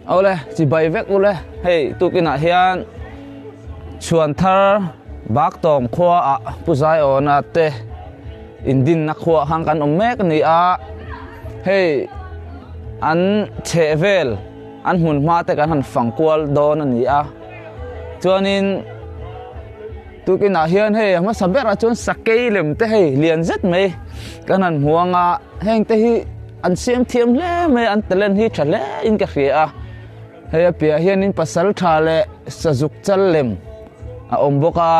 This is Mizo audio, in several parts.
Awle chibai vek ule hei tukinah hian chhuan thar Baktawng khua ah Pu Zaiawna te indinna khuah khan kan awm mek a ni a, hei an chheh vel an hmun hma te kan han fang kual dawn a ni a, chuanin tukinah hian hei a hmasa berah chuan sakei lem te hei lian zet mai kan han hmu ang a, heng te hi an siam thiam hle mai an talent hi tha hle in ka hria a, hei a piahah hianin pasal tha leh sazuk chal lem a awm bawk a.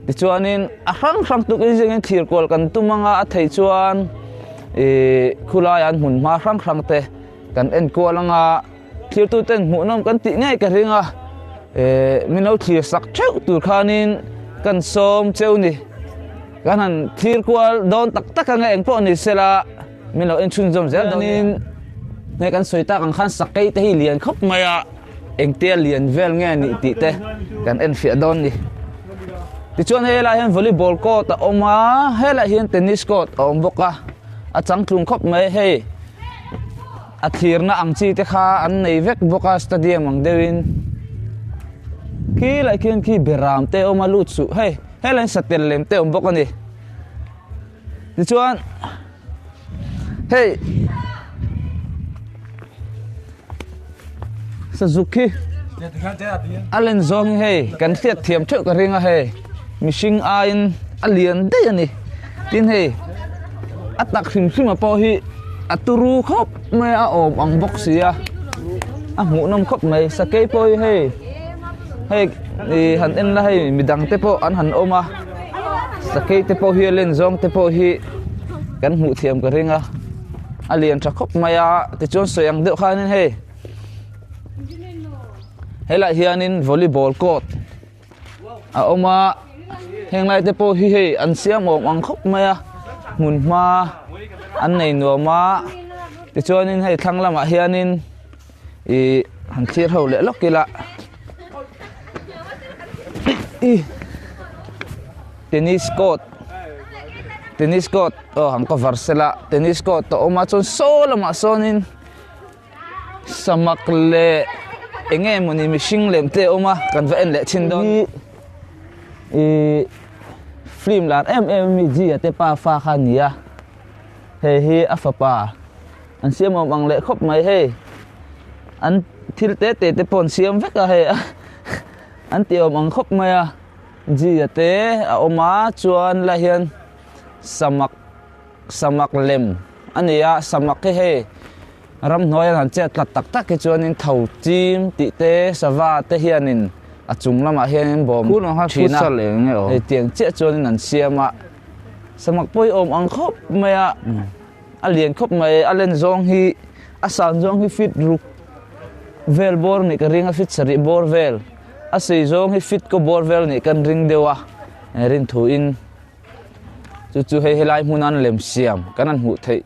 Tichuanin a hrang hrang tukin zingin thlir kual kan tum anga a theih chuan ih khulaiah an hmun hma hrang hrang te kan en kual anga thlir tuten hmuhnawm kan tih ngei ka ring a eh min lo thlir sak theuh tur khanin kan sawm cheu ni kan han thlir kual dawn tak tak anga engpawh ni sela min lo en chhunzawm zel dawnin hei kan sawi tak ang khan sakei te hi lian khawp mai a. Engtia lian vel nge nih tih te kan en fiah dawn ni. Tichuan helai hian volleyball court a awm a, helai hian tennis court a awm bawk a, a changtlung khawp mai hei a thlirna ang chi te kha an nei vek bawk a stadium ang deuhin khi lai khian khi beram te a awm a lut suh hei helai hian satel lem te a awm bawk a ni. Tichuan hei sazuk hi a len zawng hi hei kan hriat thiam theuh ka ring a hei mihring aiin a lian daih a ni tin hei a tak hrim hrim a pawh hi a turu khawp mai a awm ang bawk si a a hmuhnawm khawp mai sakei pawh hi hei hei ih han en la hei midang te pawh an han awm a. Sakei te pawh hi a len zawng te pawh hi kan hmuh thiam ka ring a a lian tha khawp mai a tichuan sawi ang deuh khanin hei helaiah hianin volleyball court a awm a heng lai te pawh hi hei an siam awm ang khawp mai a hmun hma an nei nuam a tichuanin hei thlang lamah hianin ih han thlir ho leh lawk ila. Tennis court tennis court aw han cover sela tennis court a awm a chuan saw lamah sawnin samak leh eng nge mawni mihring lem te a awm a kan va en leh thin dawn hi ihh film lar em em ami G a te pa fa kha a ni a hei hi a fapa an siam awm ang leh khawp mai hei an thil te te te pawh an siam vek a hei an ti awm ang khawp mai a G a te a awm a chuan lai hian samak samak lem a ni a samak hi hei ramhnuai an han chet tlat tak tak hi chuanin tho chim tih te sava te hianin a chung lamah hianin bawm thin a hei tiang chiah chuanin an siam a samak pawh hi awm ang khawp mai a. A lian khawp mai, a len zawng hi a san zawng hi feet ruk vel bawr nih ka ring a feet sarih bawr vel a sei zawng hi feet kaw bawr vel nih kan ring deuh a rin thu in chu chu hei helai hmun an lem siam kan han hmuh theih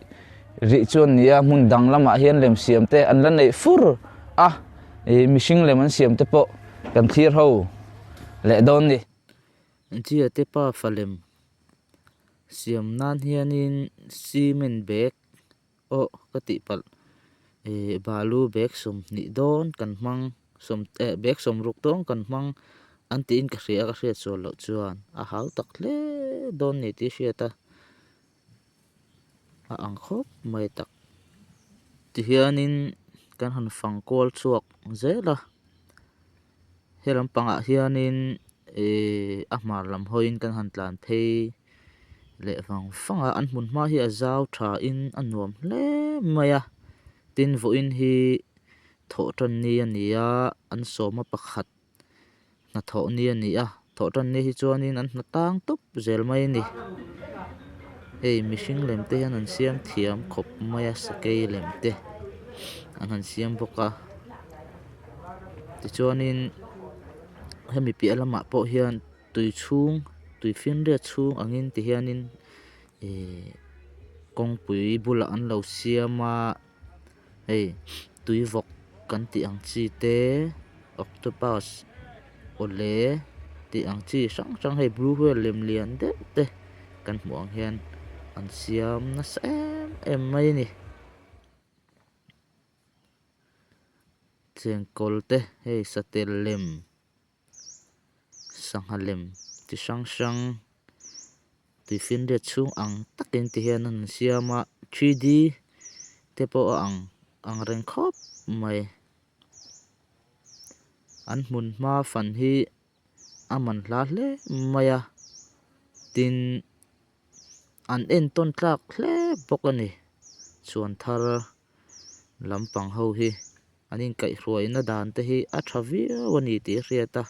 rih chu an ni a hmun dang lamah hian lem siam te an la neih fur a ih mihring lem an siam te pawh kan thlir ho leh dawn ni. Engchia te pa falem Siam nan hianin cement bag pawh ka tih palh ihh balu bag sawmhnih dawn kan hmang sawm eh bag sawmruk dawn kan hmang an tiin ka hria a ka hriat sual loh chuan a hau tak hle dawn ni tih a hriat a a ang khawp mai tak tihianin kan han fang kual chhuak zel a. He lampangah hianin ihh a hmar lam hawiin kan han tlan phei leh vang vang a an hmun hma hi a zau tha in a nuam hle mai a tin vawiin hi thawh tan ni a ni a an sawma pakhat hnathawh ni a ni a thawh tan ni hi chuanin an hna tang tawp zel mai a ni hei mihring lem te hian an siam thiam khawp mai a sakei lem te an han siam bawk a. Tichuanin hemi piah lamah pawh hian tui chhung tui fianriat chhung angin ti hianin ihh kawngpui bulah an lo siam a hei tui vawk kan tih ang chi te octopus awle tih ang chi hrang hrang hei blue whale lem lian deuh te kan hmuh ang hian an siam nasa em em mai a ni. Chengkawl te hei satel lem sangha lem chi hrang hrang tuifinriat chhung ang takin ti hian an siam a 3D te pawh a ang ang reng khawp mai an hmun hma fan hi a man hla hle mai a tin an entawn tlak hle bawk a ni chhuan thar lampang ho hi an inkaihhruaina dan te hi a tha viau a ni tih a hriat a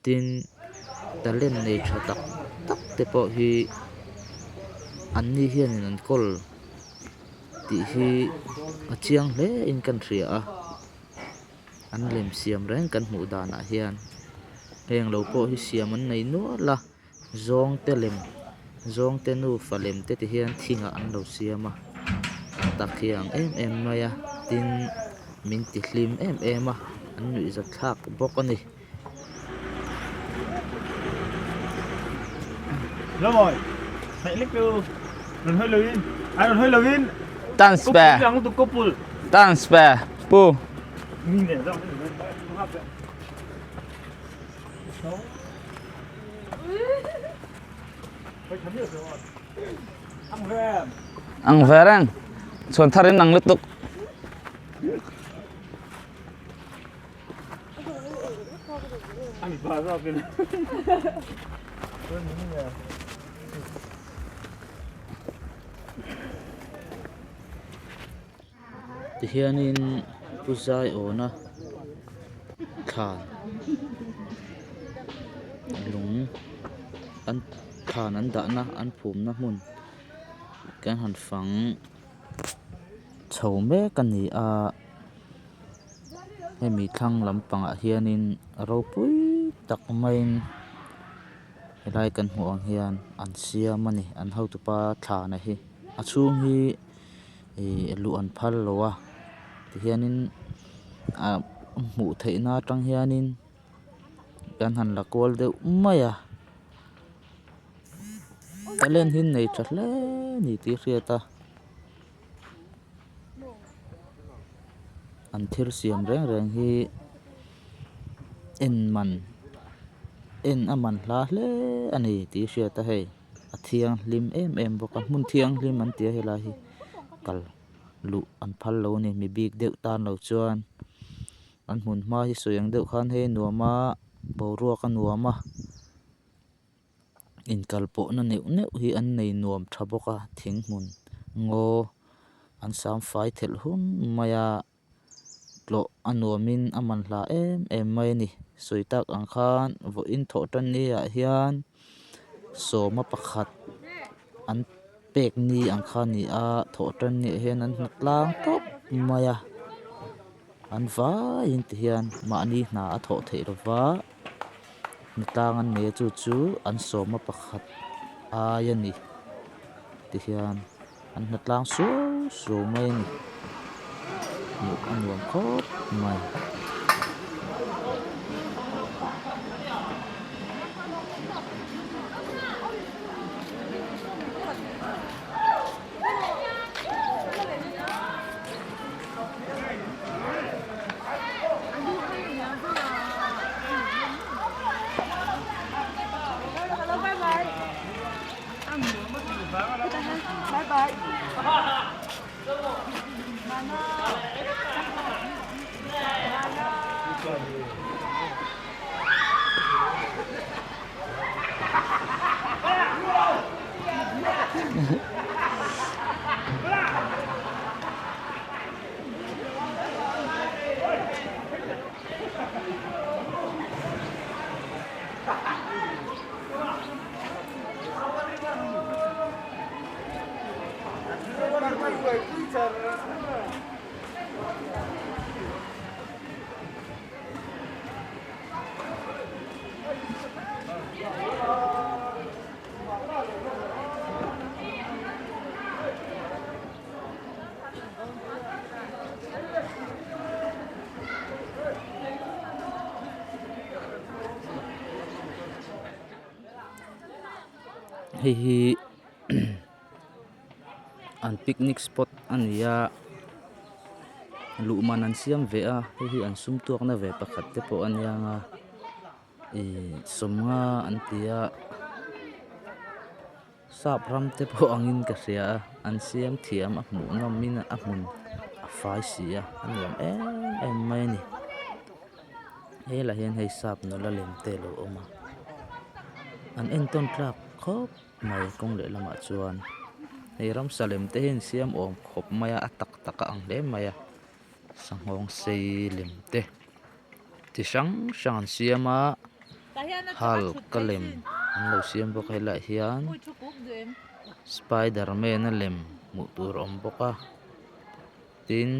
tin talent nei tha tak tak te pawh hi an ni hianin an kawl tih hi a chiang hle in kan hria a an lem siam reng kan hmuh danah hian heng lo pawh hi siam an nei nual a zawngte lem zawngte nufa lem te ti hian thingah an lo siam a tak hi a ang em em mai a tin min ti hlim em em a an nuihzat thlak bawk a ni. Pu. Ang ve reng. Chhuan thar in ang lutuk. Tihianin Pu Zaiawna thlan lung an thlan an dahna an phumna hmun kan han fang chho mek a ni a hemi thlang lampangah hianin ropui tak maiin helai kan hmuh ang hian an siam a ni an hotupa thlana hi a chhung hi. Ihh luh an phal lo a tihianin ah hmuh theihna atang hianin kan han la kual deuh mai a talent hi nei tha hle a ni tih a hriat a an thil siam reng reng hi en man en a man hla hle a ni tih a hriat a hei. A thianghlim em em bawk a hmun thianghlim an ti a helai hi kal luh an phal lo a ni mi bik deuh tan lo chuan an hmun hma hi sawi ang deuh khan hei a nuam a boruak a nuam a inkal pawhna neuh neuh hi an nei nuam tha bawk a thing hmun ngaw an sam fai thelh hun mai a. Tlawh a nuamin a man hla em em mai a ni. Sawi tak ang khan vawiin thawh tan ni ah hian sawma pakhat an pek ni ang kha a ni a, thawh tan ni ah hian an hmu tlang tawp mai a, an vaiin ti hian mahni hna a thawh theih lova hna tlang an nei a chu chu an sawma pakhat ai a ni ti hian. An hna tlang suau suau mai a ni. Hmuh a nuam khawp mai. Hei hi an picnic spot a ni a. Luh man an siam ve a hei hi an sum tuak na ve pakhat te pawh a nia nga ihh sawmnga an ti a sap ram te pawh angin ka hria a an siam thiam a hmuh nawm in a hmun a fai si a a nuam em em mai a ni helaiah hian hei sap nula lem te a lo awm a an entawn tlak khawp mai kawng lehlamah chuan hei ramsa lem te hi an siam awm khawp mai a a tak tak a ang hle mai a sanghawng sei lem te chi hrang hrang an siam a hulk a lem an lo siam bawk a helaiah hian spider man a lem hmuh tur a awm bawk a tin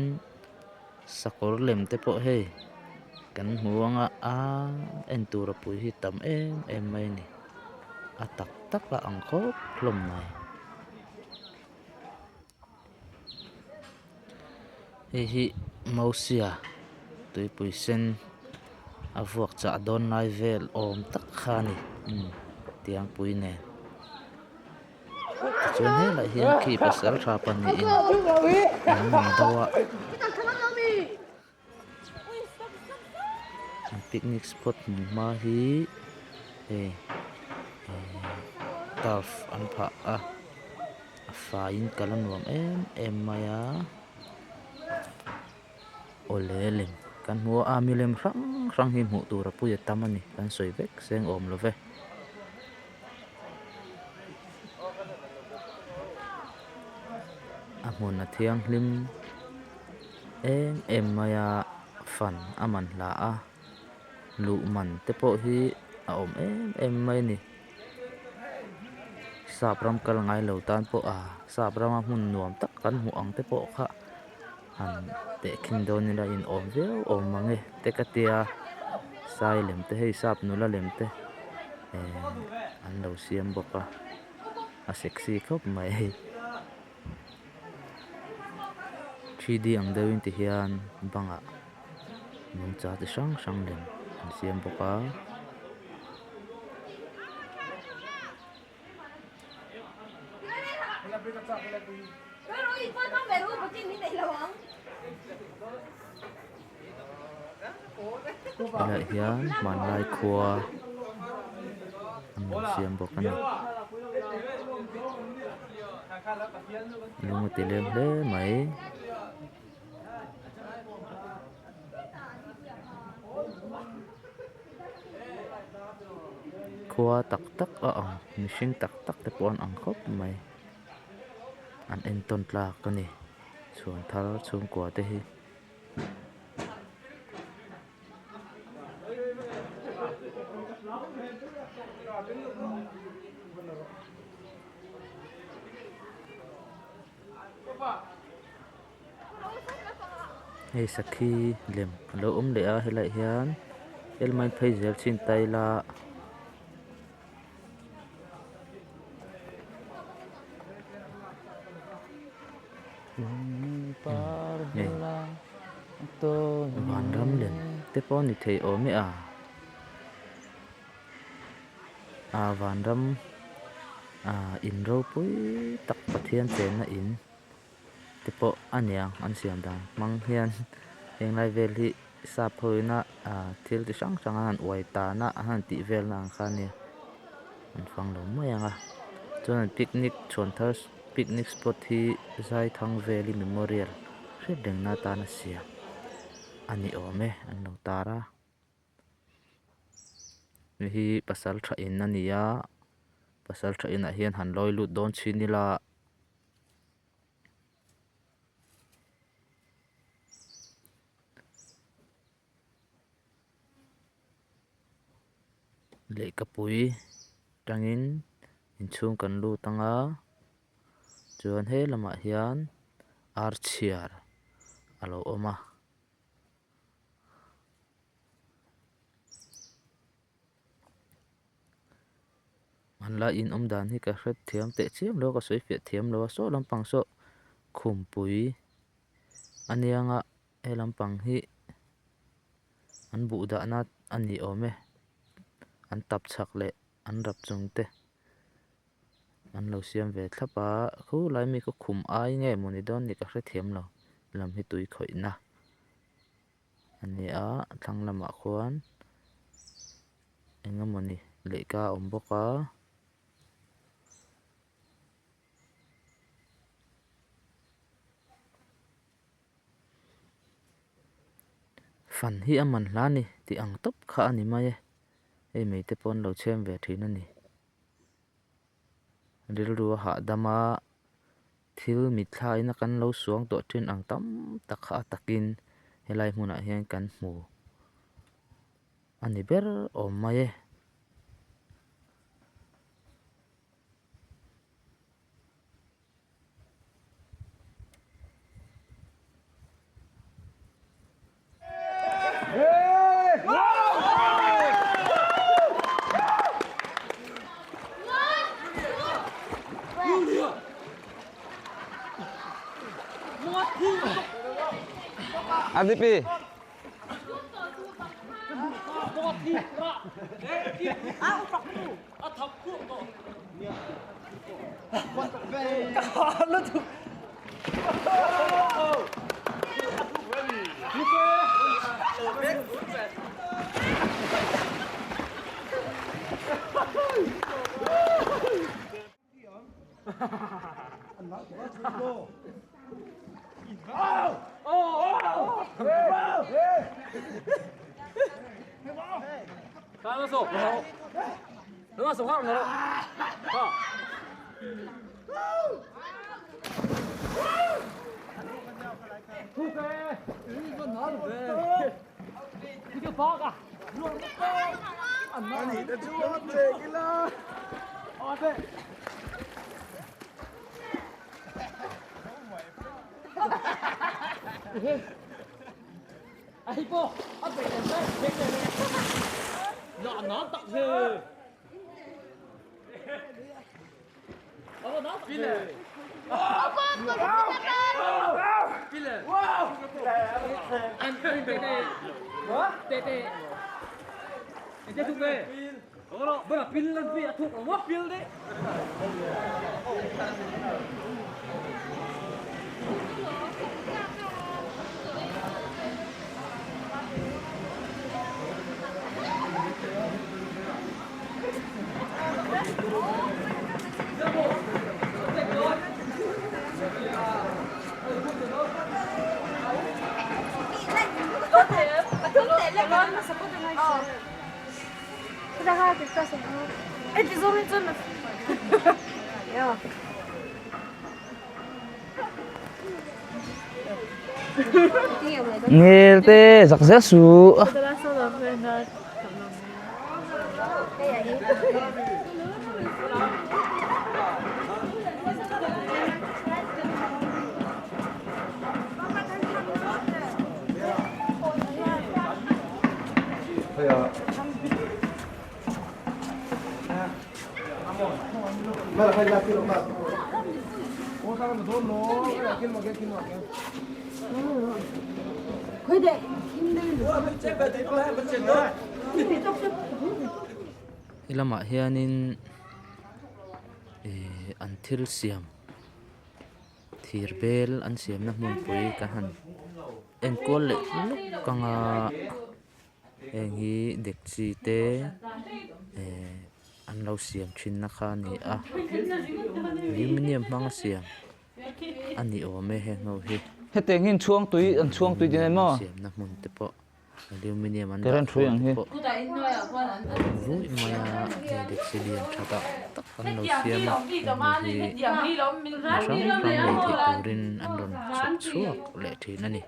sakawr lem te pawh hei kan hmu ang a aaa en tur a pui hi tam em em mai a ni a tak tak a ang khawp hlawm mai. Hei hi Mosia tuipui sen a vuak chah dawn lai vel awm tak kha a ni umm tiangpui nen tichuan helaiah hian khi pasal tha pahnihin an rawn do a picnic spot hmun hma hi hei turf an phah a a faiin kal a nuam em em mai a awle lem kan hmu a milem hrang hrang hi hmuh tur a pui a tam a ni kan sawi vek seng awm lo ve. A hmun a thianghlim em em mai a fan a man hla a luh man te pawh hi a awm em em mai a ni sap ram kal ngai lo tan pawh a sap rama hmun nuam tak kan hmuh ang te pawh kha han tehkhin dawn ila in awm viau awm mang e te ka tia sai lem te hei sap nula lem te ehh an lo siam bawk a a sexy khawp mai. 3D ang deuhin ti hian bangah nungcha chi hrang hrang lem an siam bawk a. Helaiah hian hmanlai khua an lo siam bawk a ni lung a ti lem hle mai. Khua tak tak a ang mihring tak tak te pawh an ang khawp mai an entawn tlak a ni chhuan thar chhungkua te hi. Hei sakhi lem a lo awm leh a helaiah hian helmet phei zel chin ta ila. Vanram lem te pawh a ni thei awm e a ah vanram ah in ropui tak Pathian chenna in te pawh a niang an siam dan hmang hian henglai vel hi sap ho ina ah thil chi hrang hrang an han uai tan a an han tih vel na ang kha a nia an fang lo mai ang a chuan an picnic chhuan thar picnic spot hi Zaithangveli memorial hriat reng na atan a siam a ni awm e an lo tar a hei hi pasal tha in a ni a pasal tha inah hian han lawi lut dawn chhin ila. Lehkhapui tangin inchhung kan lut ang a chuan he lamah hian ar chhiar a lo awm a. Hmanlai in awm dan hi ka hre thiam teh chiam lo a ka sawi fiah thiam lo a saw lampang saw khumpui a nia nga he lampang hi an buh dahna a ni awm e an tap chhak leh an rap chung te an lo siam ve thlap a khulai mi khaw khum ai nge maw ni dawn ni ka hrethiam lo lam hi tui khawihna. A ni a thlang lamah khuan eng emawni lehkha a awm bawk a. Fan hi a man hla a ni tih ang tawp kha a ni mai e hei mei te pawh an lo chhem ve thin a ni rilru a hahdam a thil mitthla in a kan lo suang tawh thin ang tam tak kha a takin helai hmunah hian kan hmu a ni ber awm mai e. ADP. Ngel te zak zel suh. He lamah hianin ihh an thil siam thir bel an siamna hmunpui kan han enkual leh lawk ang a. Heng hi dekchi te ehh an lo siam thin na kha a ni a aluminium hmanga siam a ni awm e heng ho hi. Hetiang hi an chhuang tui an chhuang tui tih emaw. Siamna hmun te pawh aluminium an dah khawm te pawh ruih mai a hei dekchi lian tha tak tak an lo siam a heng ho hi mi hrang hrang lei theih turin an rawn chhawp chhuak leh thin a ni.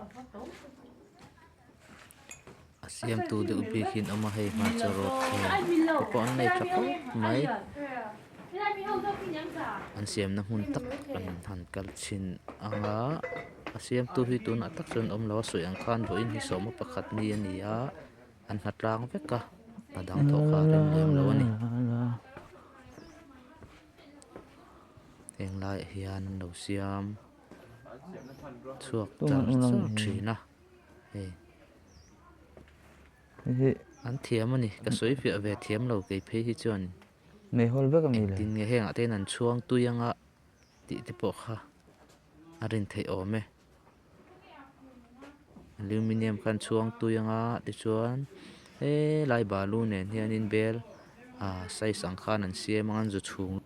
A siamtu deuh bik hi an awm a hei hmarcha rawt thei te pawh an nei tha khawp mai an siamna hmun tak an han kal chhin ang a a siamtu hi tunah tak chuan awm lo a sawi ang khan vawiin hi sawma pakhat ni a ni a an hna tlang vek a hna dang thawh kha a rem lem lo a ni. Heng laiah hian an lo siam. Chhuak char char thin a hei an thiam a ni ka sawi fiah ve thiam lo kei phei hi chuan engtin nge hengah te hian an chhuang tui anga tih te pawh kha a rin theih awm e. Aluminium khan chhuang tui anga tichuan helai balu nen hianin bel ah size ang khan an siam anga an zu chhung.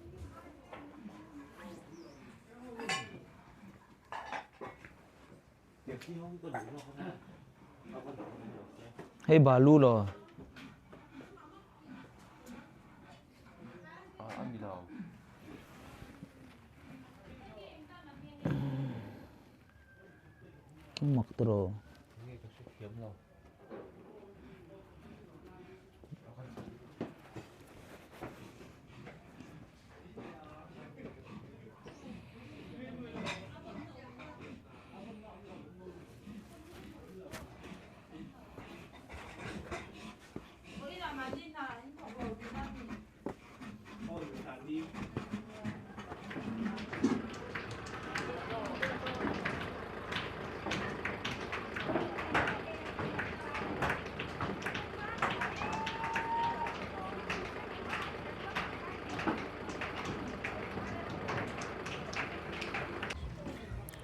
Hei balu law. Mak tawh.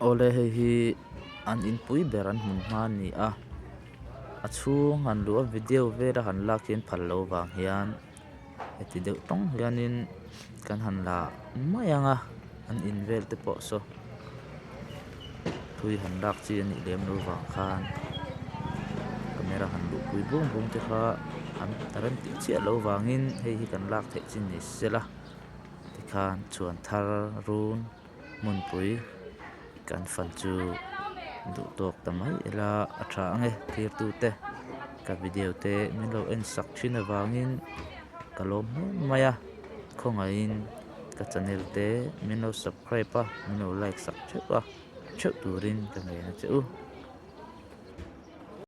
Awle hei hi an inpui ber an hmun hma a ni a a chhung han luh a video vel a han lak hian phal loh vang hian heti deuh tawng hianin kan han la mai ang a an in vel te pawh saw thui han lak chi a nih lem loh vang khan camera han luh pui bung bung te kha an rem tih chiah loh vangin hei hi kan lak theih chin ni sela tikhan chhuan thar run hmunpui kan fan chu duh tawk ta mai ila a tha ang e thirtute ka video te min lo en sak thin avangin ka lawm hle mai a khawngaihin ka channel te min lo subscribe a min lo like sak theuh a theuh turin ka ngen a che u.